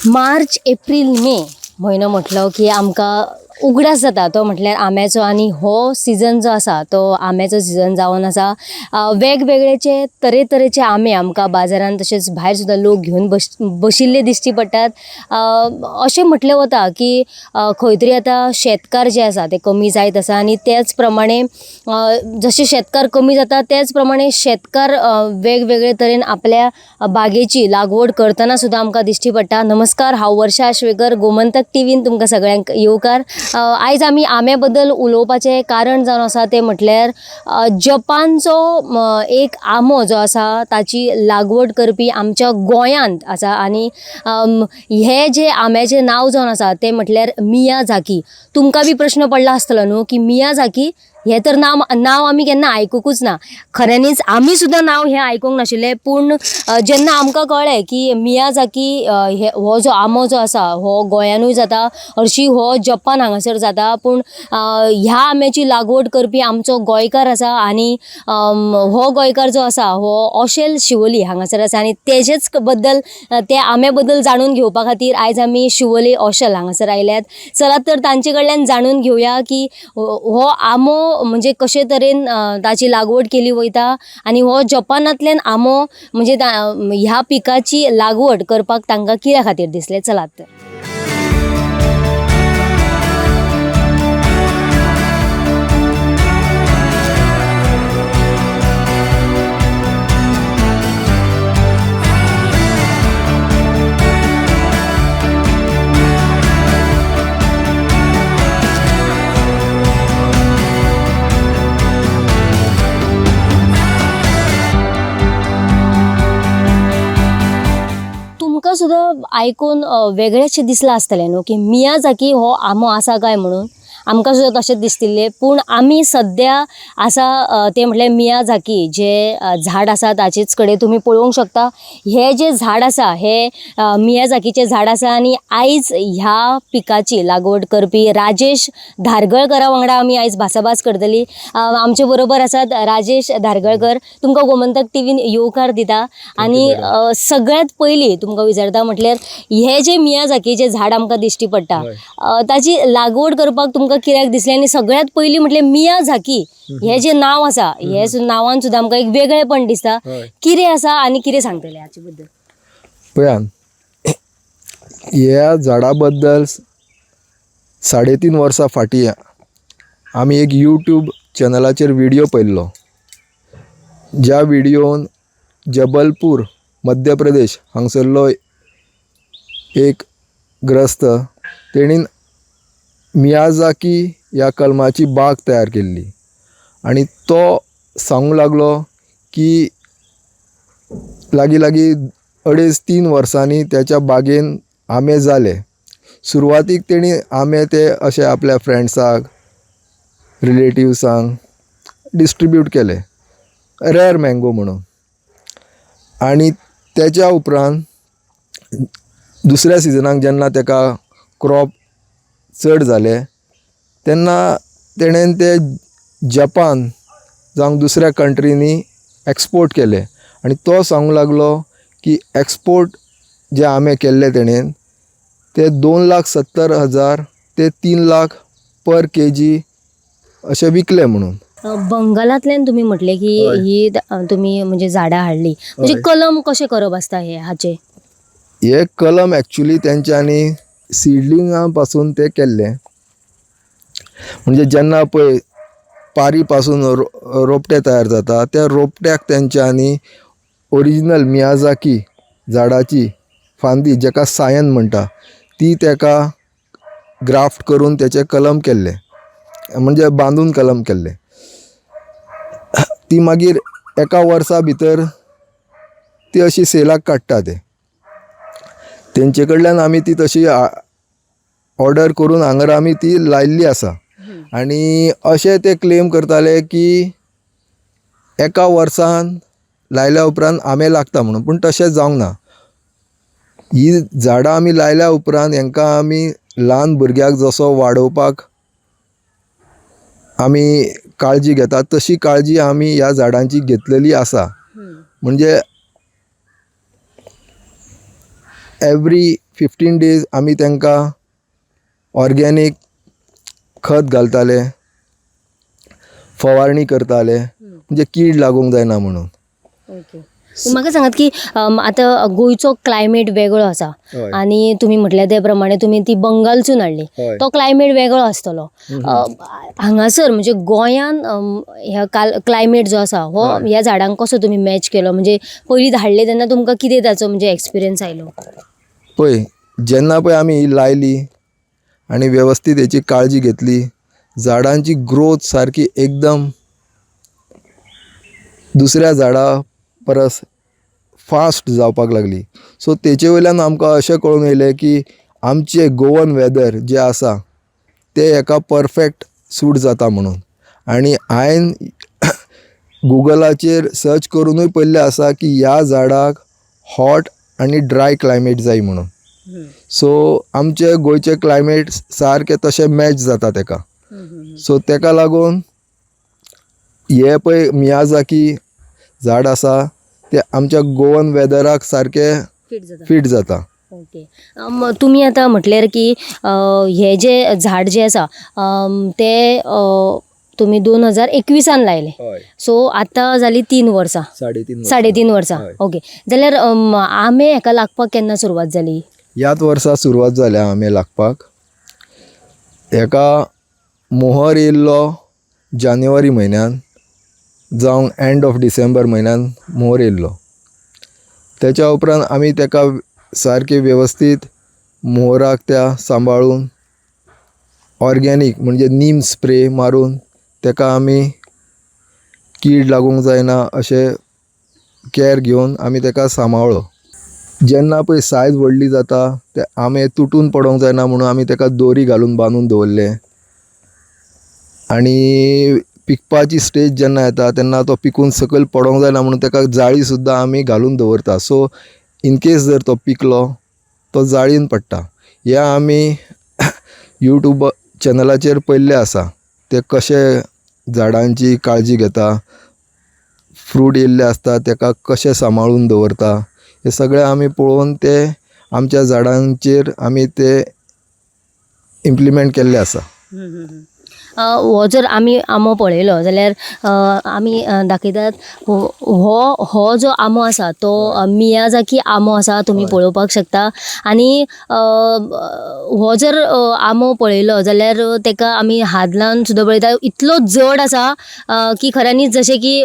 मार्च एप्रील मे म्हयनो म्हटलो की आमकां उगडास जाता तो म्हटल्यार आंब्याचो आनी हो सिजन जो आसा तो आंब्याचो सिजन जावन आसा. वेगवेगळेचे तरेतरेचे आंबे आमकां बाजारान तशेंच भायर सुद्दां लोक घेवन बशिल्ले दिश्टी पडटात. अशें म्हटलें वता की खंय तरी आतां शेतकार जे आसा ते कमी जायत आसा आनी त्याच प्रमाणे जशे शेतकार कमी जाता त्याच प्रमाणे शेतकार वेगवेगळे तरेन आपल्या बागेची लागवड करतना सुद्दां आमकां दिश्टी पडटा. नमस्कार, हांव वर्षा आश्वेकर, गोमंतक टिवीन तुमकां सगळ्यांक येवकार. आयज आमी आंब्या बद्दल उलोवपाचें कारण जावन आसा तें म्हटल्यार जपानचो एक आंबो जो आसा ताची लागवड करपी आमच्या गोंयांत आसा आनी हे जे आंब्याचें नांव जावन आसा तें म्हटल्यार मियाझाकी. तुमकां बी प्रश्न पडला आसतलो न्हू की मियाझाकी हें तर नांव आमी केन्ना आयकुकूच ना. खऱ्यांनीच आमी सुद्दां नांव हें आयकूंक नाशिल्लें, पूण जेन्ना आमकां कळ्ळें की मियाझाकी हो जो आंबो जो आसा हो गोंयानूय जाता, हरशीं हो जपान हांगासर जाता, पूण ह्या आंब्याची लागवड करपी आमचो गोंयकार आसा आनी हो गोंयकार जो आसा हो ओशेल शिवोली हांगासर आसा आनी तेजेच बद्दल त्या आंब्या बद्दल जाणून घेवपा खातीर आयज आमी शिवोले ओशेल हांगासर आयल्यात. चलात तर तांचे कडल्यान जाणून घेवया की हो आंबो म्हणजे कशे तरेन ताची लागवड केली वयता आनी हो जपानांतल्यान आंबो म्हणजे ह्या पिकाची लागवड करपाक तांकां कित्या खातीर दिसलें. चलात तर. तुमकां सुद्दां आयकून वेगळेंशें दिसलां आसतलें न्हू की मियाझाकी हो आंबो आसा काय म्हणून. आमकां सुद्दां तशेंच दिसतिल्लें, पूण आमी सद्या आसा तें म्हटल्यार मियाझाकी जे झाड आसा ताचेच कडेन तुमी पळोवंक शकता. हें जें झाड आसा हें मियाझाकीचें झाड आसा आनी आयज ह्या पिकाची लागवड करपी राजेश धारगळकरा वांगडा आमी आयज भासाभास करतली. आमचे बरोबर आसात राजेश धारगळकर. तुमकां गोमंतक टिवीन येवकार दिता आनी सगळ्यांत पयलीं तुमकां विचारता म्हटल्यार हें जें मियाझाकीचें झाड आमकां दिश्टी पडटा ताची लागवड करपाक तुमकां कित्याक दिसलें आनी सगळ्यांत पयलीं म्हटल्यार मियाझाकी हें जें नांव आसा हे नांवान सुद्दां आमकां एक वेगळेपण दिसता. कितें आसा आनी कितें सांगतलें हाचे बद्दल? पळयात, ह्या झाडा बद्दल 3.5 वर्सां फाटीं आमी एक यूट्यूब चॅनलाचेर व्हिडियो पळयल्लो, ज्या व्हिडियोन जबलपूर मध्य प्रदेश हांगसरलो एक ग्रस्त तेणीन मियाझाकी ह्या कलमाची बाग तयार केल्ली आनी तो सांगूंक लागलो की लागीं लागीं 2.5-3 वर्सांनी त्याच्या बागेन आंबे जाले. सुरवातीक तेणी आंबे ते अशे आपल्या फ्रेंड्साक रिलेटिव्सांक डिस्ट्रिब्यूट केले, रेर मँगो म्हणून. आनी तेच्या उपरांत दुसऱ्या सिजनाक जेन्ना तेका क्रॉप चड जाले तेन्ना तेणेन ते जपान जावं दुसऱ्या कंट्रींनी एक्सपोर्ट केले आनी तो सांगूंक लागलो की एक्सपोर्ट जे आंबे केल्ले तेणेन ते 2,70,000 ते 3 लाख पर के जी अशे विकले म्हणून. बंगालांतल्यान तुमी म्हटलें की ही तुमी म्हणजे झाडां हाडली, म्हणजे कलम कशें करप आसता हे हाचें? हे कलम एक्चुली तेंच्यांनी सिडलिंगा पासून ते केल्ले, म्हणजे जेन्ना पळय पारी पासून रोपटे तयार जाता त्या रोपट्याक तेंच्यांनी ओरिजिनल मियाझाकी झाडाची फांदी जेका सायन म्हणटा ती तेका ग्राफ्ट करून तेचें कलम केल्लें, म्हणजे बांदून कलम केल्लें. ती मागीर एका वर्सा भितर ती अशी सेलाक काडटा ते तेंचे कडल्यान आमी ती तशी ऑर्डर करून हांगर आमी ती लायिल्ली आसा. आनी अशें ते क्लेम करताले की एका वर्सान लायल्या उपरांत आंबे लागता म्हणून, पूण तशें जावंक ना. ही झाडां आमी लायल्या उपरांत हेंकां आमी ल्हान भुरग्याक जसो वाडोवपाक आमी काळजी घेतात तशी काळजी आमी ह्या झाडांची घेतलेली आसा. म्हणजे एवरी 15 डेज आमी तांकां ऑर्गेनीक खत घालताले, फवारणी करताले, म्हणजे कीड लागूंक जायना म्हणून. ओके, म्हाका सांगात की आतां गोंयचो क्लायमेट वेगळो आसा आनी तुमी म्हटल्या ते प्रमाणे तुमी ती बंगालसून हाडली, तो क्लायमेट वेगळो आसतलो. हांगासर म्हणजे गोंयान ह्या क्लायमेट जो आसा हो ह्या झाडांक कसो तुमी मॅच केलो? म्हणजे पयलीं धाडले तेन्ना तुमकां कितें ताचो म्हणजे एक्सपिरियन्स आयलो? पळय, जेन्ना पळय आमी ही लायली आनी वेवस्थीत हेची काळजी घेतली, झाडांची ग्रोथ सारकी एकदम दुसऱ्या झाडां परस फास्ट जावपाक लागली. सो तेचे वयल्यान आमकां अशें कळून येयलें की आमचें गोवन वेदर जें आसा तें हेका परफेक्ट सूट जाता म्हणून. आनी हांवें गुगलाचेर सर्च करुनूय पळयल्लें आसा की ह्या झाडाक हॉट आनी ड्राय क्लायमेट जाय म्हणून. सो आमचें गोंयचें क्लायमेट सारकें तशें मॅच जाता तेका. सो तेका लागून हे पळय मियाजाकी झाड आसा तें आमच्या गोवन वेदराक सारकें फिट जाता. ओके, तुमी आतां म्हटल्यार की हे जे झाड जे आसा ते तुमी 2021 लायले, सो आतां जाली 3 वर्सां, 3.5 3.5 वर्सां. ओके, जाल्यार आंबे हेका लागपाक केन्ना सुरवात जाली? ह्याच वर्सा सुरवात जाल्या आंबे लागपाक. हेका मोहर येयल्लो जानेवारी म्हयन्यान जावं एंड ऑफ डिसेंबर म्हयन्यान मोहर येयल्लो. तेच्या उपरांत आमी तेका सारके वेवस्थीत मोहराक त्या सांबाळून ऑर्गेनीक म्हणजे नीम स्प्रे मारून तेका आमी कीड लागूंक जायना अशें कॅर घेवन आमी तेका सांबाळ्ळो. जेन्ना पळय सायज व्हडली जाता ते आंबे तुटून पडोंक जायना म्हणून आमी तेका दोरी घालून बांदून दवरले. आनी पिकपाची स्टेज जेन्ना येता तेन्ना तो पिकून सकयल पडोंक जायना म्हणून तेका जाळी सुद्दां आमी घालून दवरता. सो इनकेस जर तो पिकलो तो जाळीन पडटा. हें आमी यूट्यूब चॅनलाचेर पळयल्लें आसा, ते कशे झाडांची काळजी घेता, फ्रूट येयल्ले आसता तेका कशें सांबाळून दवरता, हें सगळें आमी पळोवन ते आमच्या झाडांचेर आमी ते इम्प्लिमेंट केल्ले आसा. हो जर आमी आंबो पळयलो जाल्यार आमी दाखयतात हो हो जो आंबो आसा तो मियाजाकी आंबो आसा, तुमी पळोवपाक शकता. आनी हो जर आंबो पळयलो जाल्यार तेका आमी हात लावन सुद्दां पळयता, इतलो जड आसा की खऱ्यांनीच जशें की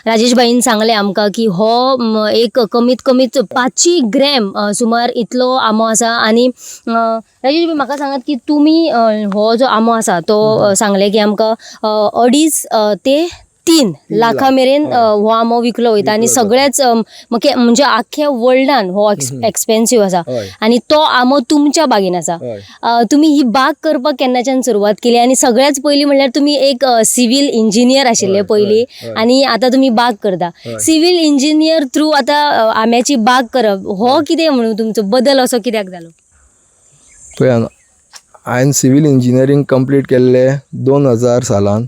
राजेश भाईन सांगलें आमकां की हो एक कमीत कमीत 500 ग्रॅम सुमार इतलो आंबो आसा. आनी राजेश भाई म्हाका सांगात की तुमी हो जो आंबो आसा तो सांगलें की आमकां 2.5 ते 3 लाखां मेरेन हो आंबो विकलो वयता आनी सगळेच म्हणजे आख्ख्या वर्ल्डान हो एक्सपेन्सीव आसा आनी तो आंबो तुमच्या बागेन आसा. तुमी ही बाग करपाक केन्नाच्यान सुरवात केली? आनी सगळ्याच पयलीं म्हणल्यार तुमी एक सिवील इंजिनियर आशिल्ले पयलीं आनी आतां तुमी बाग करता. सिवील इंजिनियर थ्रू आतां आंब्याची बाग करप हो कितें म्हणून तुमचो बदल असो कित्याक जालो? पळय, हांवें सिवील इंजिनियरींग कंप्लीट केल्लें 2000 सालान.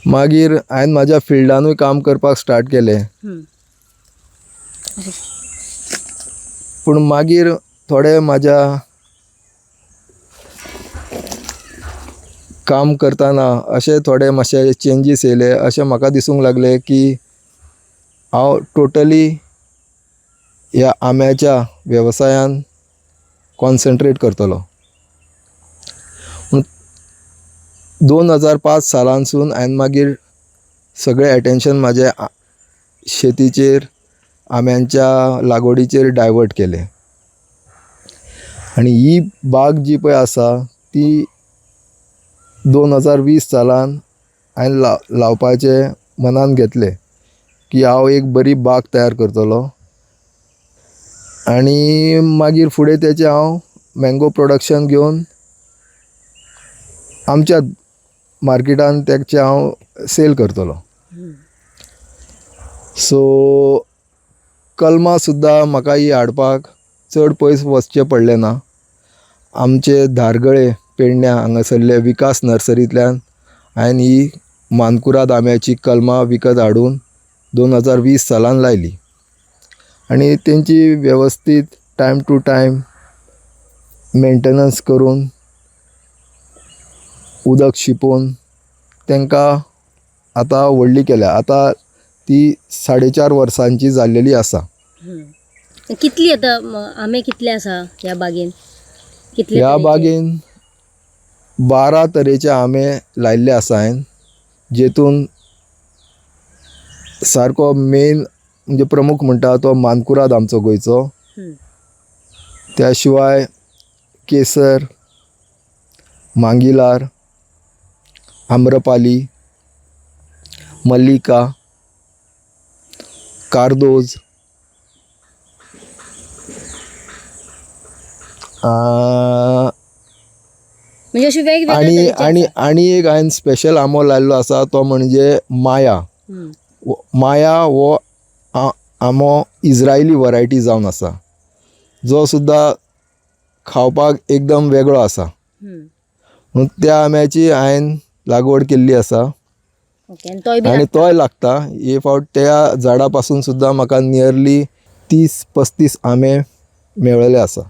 मागीर हांवें म्हाज्या फिल्डानूय काम करपाक स्टार्ट केलें. पूण मागीर थोडे म्हाज्या काम करतना अशे थोडे मातशे चेंजीस येयले, अशें म्हाका दिसूंक लागलें की हांव टोटली ह्या आंब्याच्या वेवसायान कॉन्सन्ट्रेट करतलो. 2005 सालानसून हांवें मागीर सगळें एटेन्शन म्हाजें शेतीचेर, आंब्यांच्या लागवडीचेर डायवर्ट केलें. आनी ही बाग जी पळय आसा ती 2020 सालान हांवें लावपाचें मनान घेतलें की हांव एक बरी बाग तयार करतलो आनी मागीर फुडें तेचें हांव मँगो प्रोडक्शन घेवन आमच्या मार्केटान तेचें हांव सेल करतलो. सो कलमां सुद्दां म्हाका ही हाडपाक चड पयस वचचें पडलें ना. आमचे धारगळे पेडण्या हांगासरले विकास नर्सरींतल्यान हांवें ही मानकुराद आंब्याची कलमां विकत हाडून 2020 सालान लायली आनी तेंची वेवस्थीत टायम टू टायम मेंटेनन्स करून उदक शिंपोवन तांकां आतां व्हडली केल्या. आतां ती 4.5 वर्सांची जाल्लेली आसा. कितली आतां आंबे कितले आसा ह्या बागेन? कितले ह्या तरेचे? बागेन 12 तरेचे आंबे लायिल्ले आसा हांवें, जेतून सारको मेन म्हणजे प्रमुख म्हणटा तो मानकुराद आमचो गोंयचो. त्या शिवाय केसर, मांगिलार, आम्रपाली, मल्लिका, कार्दोज, म्हणजे अशे वेगवेगळे आनी तरेचे आनी आसा. आनी एक हांवें स्पेशल आंबो लायिल्लो आसा तो म्हणजे माया. माया हो आंबो इज्रायली वरायटी जावन आसा, जो सुद्दां खावपाक एकदम वेगळो आसा. म्हणून त्या आंब्याची हांवें लागवड केल्ली आसा ओके, आनी तोय बी आनी तोय लागता. हे फावट त्या झाडा पासून सुद्दां म्हाका नियरली 30-35 आंबे मेळ्ळेले आसा.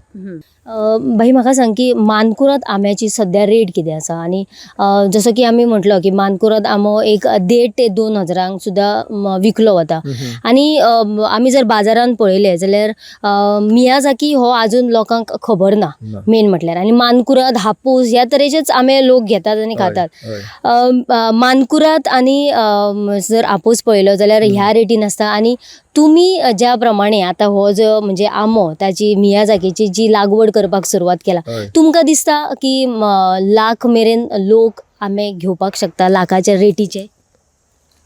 भाई म्हाका सांग की मानकुराद आंब्याची सद्या रेट कितें आसा? आनी जसो की आमी म्हटलो की मानकुराद आंबो एक 1.5 ते 2 हजारांक सुद्दां विकलो वता. आनी आमी जर बाजारान पळयलें जाल्यार मियाजाकी हो आजून लोकांक खबर ना मेन म्हटल्यार. आनी मानकुराद, हापूस ह्या तरेचेच आंबे लोक घेतात आनी खातात. मानकुराद आनी जर हापूस पळयलो जाल्यार ह्या रेटीन आसता. आनी तुमी ज्या प्रमाणे आतां हो जो म्हणजे आंबो ताची मियाजाकीची जी लागवड करपाक सुरवात केला, तुमकां दिसता की लाख मेरेन लोक आंबे घेवपाक शकता लाखाच्या रेटीचे?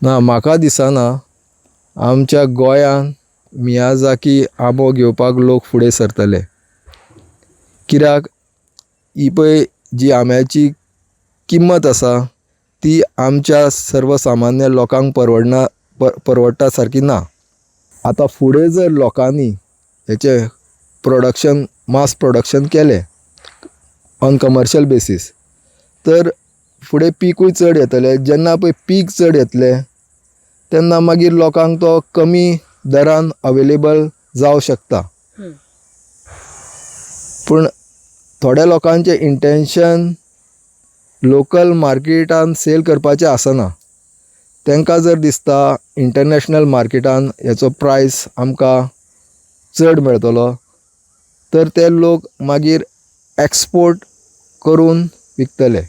ना, म्हाका दिसना आमच्या गोंयान मियाजाकी आंबो घेवपाक लोक फुडें सरतले. कित्याक ही पळय जी आंब्याची किंमत आसा ती आमच्या सर्वसामान्य लोकांक परवडना, परवडटा सारकी ना. आतां फुडें जर लोकांनी हेचें प्रोडक्शन, मास प्रोडक्शन केलें ऑन कमर्शियल बेसीस तर फुडें पिकूय चड येतलें. जेन्ना पळय पीक चड येतलें तेन्ना मागीर लोकांक तो कमी दरान अवेलेबल जावं शकता. पूण थोड्या लोकांचें इंटेंशन लोकल मार्केटान सेल करपाचें आसना. तांकां जर दिसता इंटरनॅशनल मार्केटान हेचो प्रायस आमकां चड मेळटलो तर ते लोक मागीर एक्सपोर्ट करून विकतले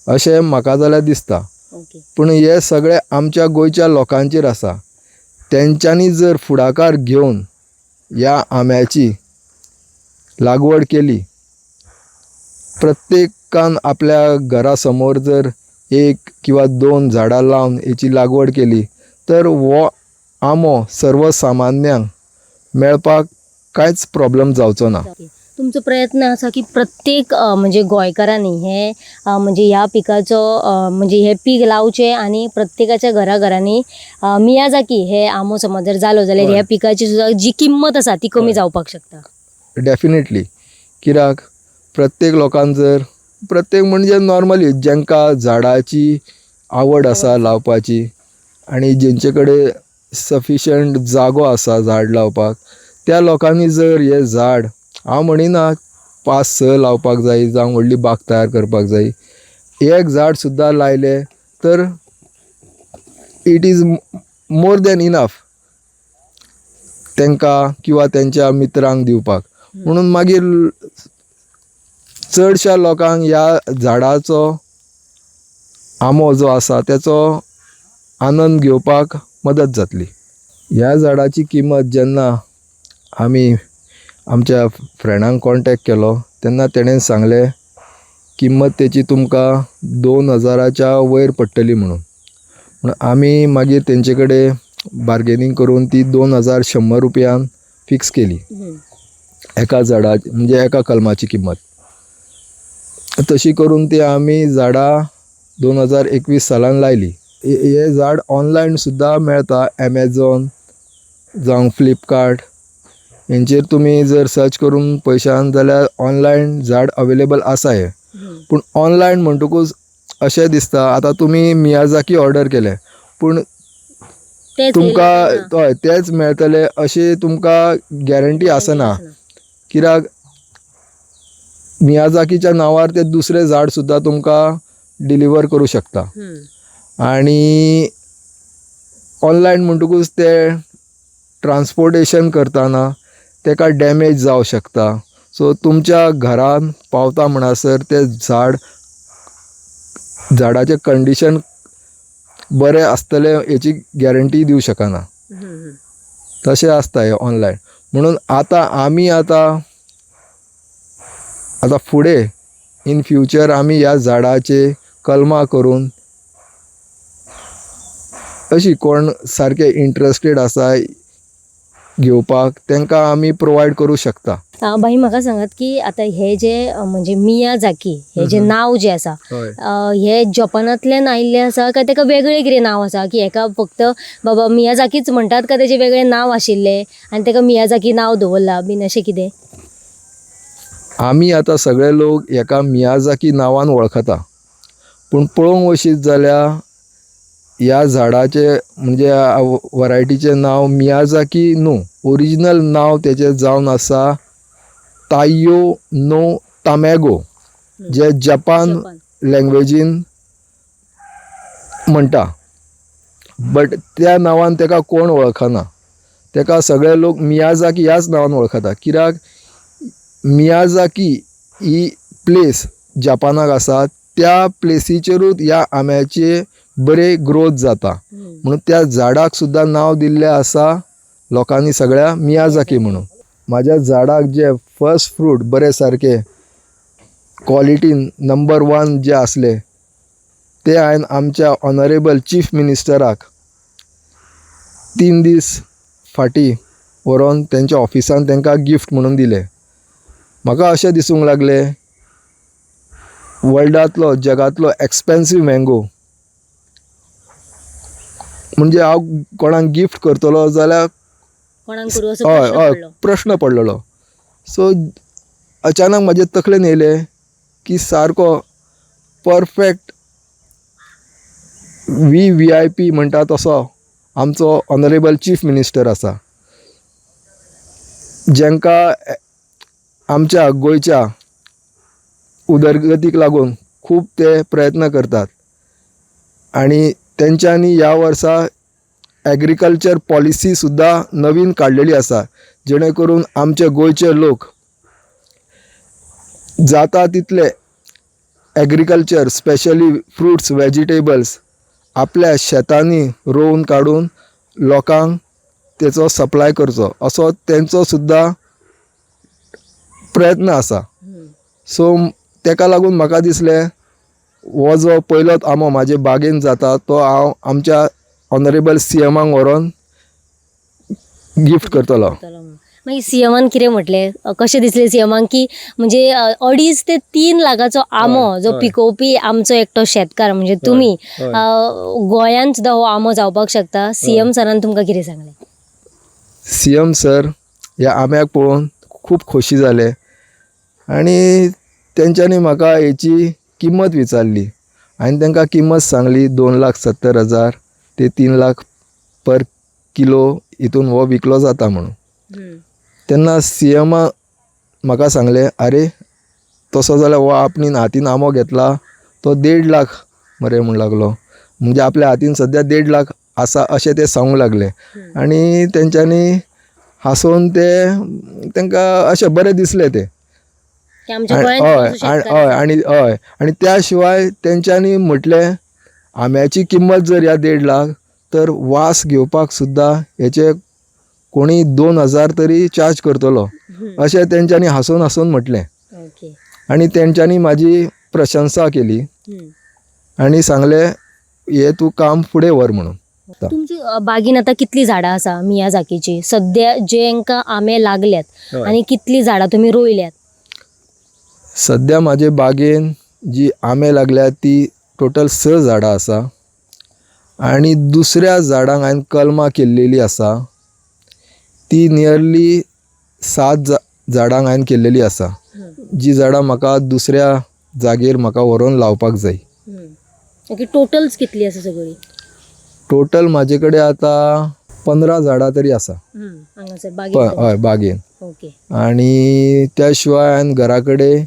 अशें म्हाका जाल्यार दिसता. पूण हें सगळें आमच्या गोंयच्या लोकांचेर आसा. तेंच्यांनी जर फुडाकार घेवन ह्या आंब्याची लागवड केली, प्रत्येकान आपल्या घरा समोर जर 1 किंवा 2 झाडां लावन हेची लागवड केली तर हो आंबो सर्वसामान्यांक मेळपाक कांयच प्रोब्लम जावचो ना. तुमचो प्रयत्न आसा की प्रत्येक म्हणजे गोंयकारांनी हे म्हणजे ह्या पिकाचो म्हणजे हे पीक लावचें आनी प्रत्येकाच्या घराघरांनी मियाजाकी हे आंबो समज जर जालो जाल्यार ह्या पिकाची सुद्दां जी किंमत आसा ती कमी जावपाक शकता. डेफिनेटली, कित्याक प्रत्येक लोकान जर प्रत्येक म्हणजे नॉर्मली जांकां झाडाची आवड आसा लावपाची आनी जेंचे कडेन सफिशंट जागो आसा झाड लावपाक त्या लोकांनी जर हें झाड, हांव म्हणिना 5-6 लावपाक जाय जावं व्हडली बाग तयार करपाक जाय, एक झाड सुद्दां लायलें तर it is more than enough तांकां किंवा तेंच्या मित्रांक दिवपाक. म्हणून मागीर चडश्या लोकांक ह्या झाडाचो आंबो जो आसा तेचो आनंद घेवपाक मदत जातली. ह्या झाडाची किंमत जेन्ना आमी आमच्या फ्रेंडांक कॉन्टेक्ट केलो तेन्ना तेणें सांगलें किंमत तेची तुमकां 2000च्या वयर पडटली म्हणून. पूण आमी मागीर तेंचे कडेन बार्गेनींग करून ती 2100 रुपयान फिक्स केली एका झाडा म्हणजे एका कलमाची किंमत. तशी करून ती आमी झाडां 2021 सालान लायली. हें झाड ऑनलायन सुद्दां मेळटा, एमेझॉन जावं फ्लिपकार्ट हेंचेर तुमी जर सर्च करून पळयशात जाल्यार ऑनलायन झाड अवेलेबल आसा हें. पूण ऑनलायन म्हणटकूच अशें दिसता आतां तुमी मियाजाकी ऑर्डर केलें पूण तुमकां हय तेच मेळटले अशी तुमकां गॅरंटी आसना. कित्याक मियाजाकीच्या नांवार ते दुसरें झाड सुद्दां तुमकां डिलिव्हर करूं शकता. आनी ऑनलायन म्हणटकूच ते ट्रांसपोर्टेशन करतना तेका डॅमेज जावं शकता. सो तुमच्या घरान पावता म्हणसर तें झाड झाडाचें कंडीशन बरें आसतलें हेची गॅरंटी दिवं शकना. तशें आसता हें ऑनलायन. म्हणून आतां आमी आतां आतां फुडें इन फ्युचर आमी ह्या झाडाचें कलमां करून अशी कोण सारके इंट्रस्टेड आसा घेवपाक तांकां आमी प्रोवायड करूं शकता. भाई म्हाका सांगात की आतां हे जे म्हणजे मियाजाकी हे जे नांव जें आसा, हय, हे जपानांतल्यान आयिल्लें आसा काय ताका वेगळें कितें नांव आसा, की हेका फक्त बाबा मियाजाकीच म्हणटात काय तेजें वेगळें नांव आशिल्लें आनी ताका मियाजाकी नांव दवरलां बीन अशें कितें? आमी आतां सगळे लोक हेका मियाजाकी नांवान वळखता, पूण पळोवंक वशीत जाल्यार ह्या झाडाचें म्हणजे वरायटीचें नांव मियाजाकी न्हू, ओरिजिनल नांव तेजें जावन आसा तायो नो तामॅगो, जें जपान लँग्वेजीन म्हणटा, बट त्या नांवान तेका कोण वळखना. तेका सगळे लोक मियाजाकी ह्याच नांवान वळखता, कित्याक मियाजाकी ही प्लेस जपानाक आसा, त्या प्लेसीचेरूच ह्या आंब्याचे बरे ग्रोथ जाता, म्हणून त्या झाडाक सुद्दां नांव दिल्लें आसा लोकांनी सगळ्या मियाजाकी म्हणून. म्हाज्या झाडाक जे फर्स्ट फ्रूट बरे सारके क्वॉलिटीन नंबर 1 जे आसले ते हांवें आमच्या ऑनरेबल चीफ मिनिस्टराक 3 दीस फाटीं व्हरोन तेंच्या ऑफिसान तांकां गिफ्ट म्हणून दिलें. म्हाका अशें दिसूंक लागलें वर्ल्डांतलो जगांतलो एक्सपेन्सीव मँगो म्हणजे हांव कोणाक गिफ्ट करतलो जाल्यार हय हय प्रश्न पडलेलो. सो अचानक म्हाजे तकलेन येयलें की सारको परफेक्ट VVIP म्हणटा तसो आमचो ऑनरेबल चीफ मिनिस्टर आसा, जेंका आमच्या गोंयच्या उदरगतीक लागून खूब ते प्रयत्न करतात आनी तेंच्यांनी ह्या वर्सा एग्रीकल्चर पॉलिसी सुद्दां नवीन काडलेली आसा, जेणे करून आमचे गोंयचे लोक जाता तितले एग्रीकल्चर स्पेशली फ्रुट्स वेजिटेबल्स आपल्या शेतांनी रोवन काडून लोकांक तेचो सप्लाय करचो असो तेंचो सुद्दां प्रयत्न आसा. सो तेका लागून म्हाका दिसलें हो जो पयलोच आंबो म्हाजे बागेन जाता तो हांव आमच्या ऑनरेबल सीएमाक व्हरोन गिफ्ट करतलो. मागीर सीएमान कितें म्हटलें, कशें दिसलें सीएमाक की म्हणजे 2.5 ते 3 लाखाचो आंबो जो पिकोवपी आमचो एकटो शेतकार म्हणजे तुमी, गोंयांत सुद्दां हो आंबो जावपाक शकता. सीएम सरान तुमकां कितें सांगलें? सीएम सर ह्या आंब्याक पळोवन खूब खोशी जाले आनी तेंच्यांनी म्हाका हेची किंमत विचारली. हांवें तांकां किंमत सांगली 2,70,000 ते 3 लाख पर किलो हितून हो विकलो जाता म्हणून. तेन्ना सीएमा म्हाका सांगलें, आरे तसो जाल्यार हो आपणें हातीन आंबो घेतला तो 1.5 लाख मरे म्हूण लागलो, म्हणजे आपल्या हातीन सद्या 1.5 लाख आसा अशें ते सांगूंक लागले. आनी तेंच्यांनी हांसोन ते तांकां अशें बरें दिसलें तें. हय हय आनी हय आनी त्या शिवाय तेंच्यांनी म्हटलें आंब्याची किंमत जर ह्या 1.5 लाख तर वास घेवपाक सुद्दां हेचे कोणी 2,000 तरी चार्ज करतलो अशें तेंच्यांनी हांसून हांसून म्हटलें. आनी तेंच्यांनी म्हाजी प्रशंसा केली आनी सांगलें हें तूं काम फुडें व्हर म्हणून. तुमच्या बागेन आतां कितलीं झाडां आसा मियाजाकीची सद्या जेंका आंबे लागल्यात आनी कितलीं झाडां तुमी रोयल्यात? सद्या म्हाजे बागेन जी आंबे लागल्या ती टोटल 6 झाडां आसा आनी दुसऱ्या झाडांक हांवें कलमां केल्लेली आसा ती नियरली 7 झाडांक हांवें केल्लेली आसा, जी झाडां म्हाका दुसऱ्या जागेर म्हाका व्हरोन लावपाक जाय. ओके, टोटल्स कितली आसा सगळी? टोटल म्हाजे कडेन आतां 15 झाडां तरी आसा. हांगासर बागेन? हय बागेन. ओके. आनी त्या शिवाय हांवें घरा कडेन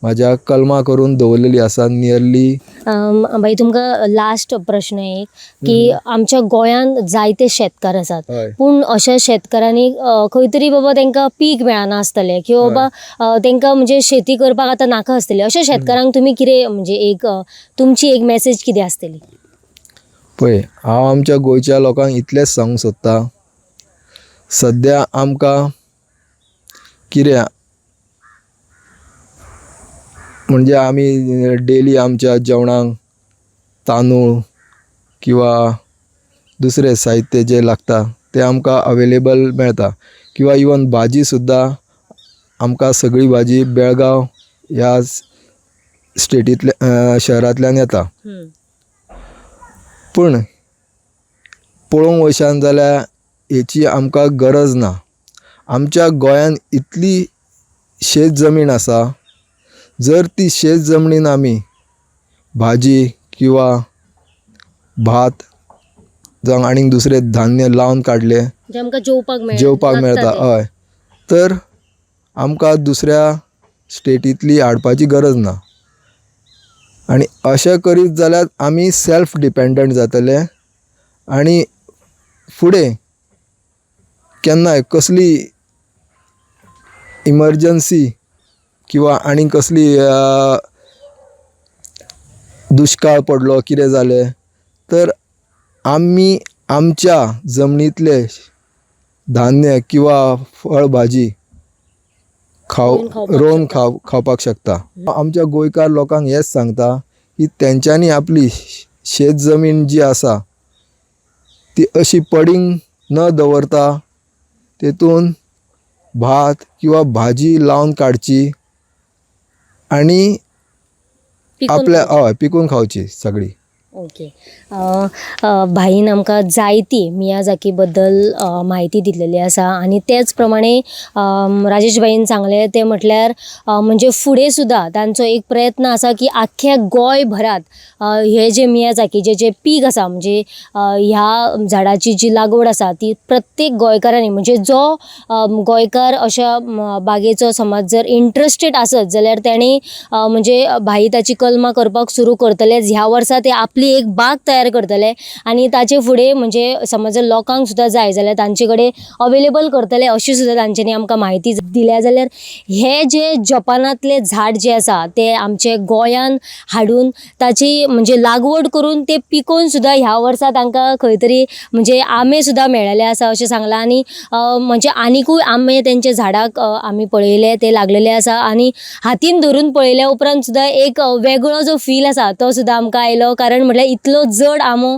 म्हाज्या कलमां करून दवरलेलीं आसा नियरली. भाई, तुमकां लास्ट प्रश्न एक की आमच्या गोंयांत जायते शेतकार आसात, पूण अशा शेतकारांनी खंय तरी बाबा तांकां पीक मेळना आसतलें किंवा बाबा तांकां म्हणजे शेती करपाक आतां नाका आसतलें, अशा शेतकारांक तुमी कितें म्हणजे एक तुमची एक मॅसेज कितें आसतली? पळय, हांव आमच्या गोंयच्या लोकांक इतलेंच सांगूंक सोदता, सद्या आमकां कितें म्हणजे आमी डेली आमच्या जेवणाक तांदूळ किंवां दुसरें साहित्य जें लागता तें आमकां अवेलेबल मेळता किंवां इवन भाजी सुद्दां आमकां सगळी भाजी बेळगांव ह्या स्टेटींतल्यान शहरांतल्यान येता. पूण पळोवंक वयशात जाल्यार हेची आमकां गरज ना. आमच्या गोंयांत इतली शेत जमीन आसा, जर ती शेत जमनीन आमी भाजी किंवां भात जावं आनीक दुसरें धान्य लावन काडलें जें आमकां जेवपाक मेळटा, जेवपाक मेळटा, हय, तर आमकां दुसऱ्या स्टेटींतली हाडपाची गरज ना. आनी अशें करीत जाल्यार आमी सेल्फ डिपेंडंट जातले आनी फुडें केन्नाय कसली इमरजंसी किंवां आनी कसली दुश्काळ पडलो कितें जालें तर आमी आमच्या जमनींतलें धान्य किंवां फळ भाजी रोवन खावपाक शकता. आमच्या गोंयकार लोकांक हेंच सांगता की तेंच्यांनी आपली शेत जमीन जी आसा ती अशी पडींग न दवरता तेतून भात किंवां भाजी लावन काडची आनी आपल्या हय पिकून खावची सगळी. ओके. भाईन आमकां जायती मियाझाकी बद्दल म्हायती दिल्लेली आसा आनी तेच प्रमाणे राजेश भाईन सांगलें तें म्हटल्यार म्हणजे फुडें सुद्दां तांचो एक प्रयत्न आसा की आख्ख्या गोंयभरांत हे जे मियाझाकीचें जें पीक आसा म्हणजे ह्या झाडाची जी लागवड आसा ती प्रत्येक गोंयकारांनी म्हणजे जो गोंयकार अशा बागेचो समज जर इंट्रस्टेड आसत जाल्यार तेणी म्हणजे भाई ताची कलमां करपाक सुरू करतले. ह्या वर्सा ते आपली एक बाग तयार करतले आनी ताचे फुडें म्हणजे समज जर लोकांक सुद्दां जाय जाल्यार तांचे कडेन अवेलेबल करतले अशी सुद्दां तांच्यांनी आमकां म्हायती दिल्या. जाल्यार हे जे जपानांतले झाड जे आसा ते आमचे गोंयान हाडून ताची म्हणजे लागवड करून ते पिकोवन सुद्दां ह्या वर्सा तांकां खंय तरी म्हणजे आंबे सुद्दां मेळ्ळेले आसा अशें सांगलां. आनी म्हणजे आनिकूय आंबे तेंच्या झाडाक आमी पळयले ते लागलेले आसा आनी हातीन धरून पळयल्या उपरांत सुद्दां एक वेगळो जो फील आसा तो सुद्दां आमकां आयलो. कारण म्हटल्यार इतलो जड आंबो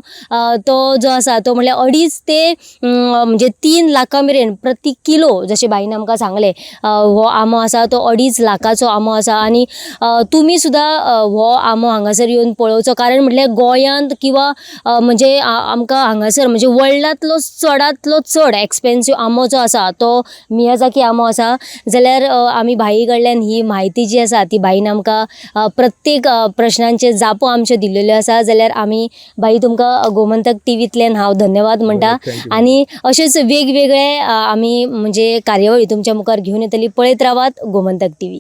तो जो आसा तो म्हळ्यार 2.5 ते म्हणजे 3 लाखां मेरेन प्रति किलो जशें बाईन आमकां सांगलें हो आंबो आसा तो 2.5 लाखाचो आंबो आसा. आनी तुमी सुद्दां हो आंबो हांगासर येवन पळोवचो, कारण म्हटल्यार गोंयांत किंवां म्हणजे आमकां हांगासर म्हणजे वर्ल्डांतलो चडांतलो चड एक्सपेन्सीव आंबो जो आसा तो मियाझाकी आंबो आसा. जाल्यार आमी भाई कडल्यान ही म्हायती जी आसा ती भाईन आमकां प्रत्येक प्रश्नांचे जापो आमच्यो दिल्ल्यो आसा. जाल्यार आमी भाई तुमकां गोमंतक टिवींतल्यान हांव धन्यवाद म्हणटा आनी अशेच वेगवेगळे आमी म्हणजे कार्यावळी तुमच्या मुखार घेवन येतली. पळयत रावात गोमंतक टिवी.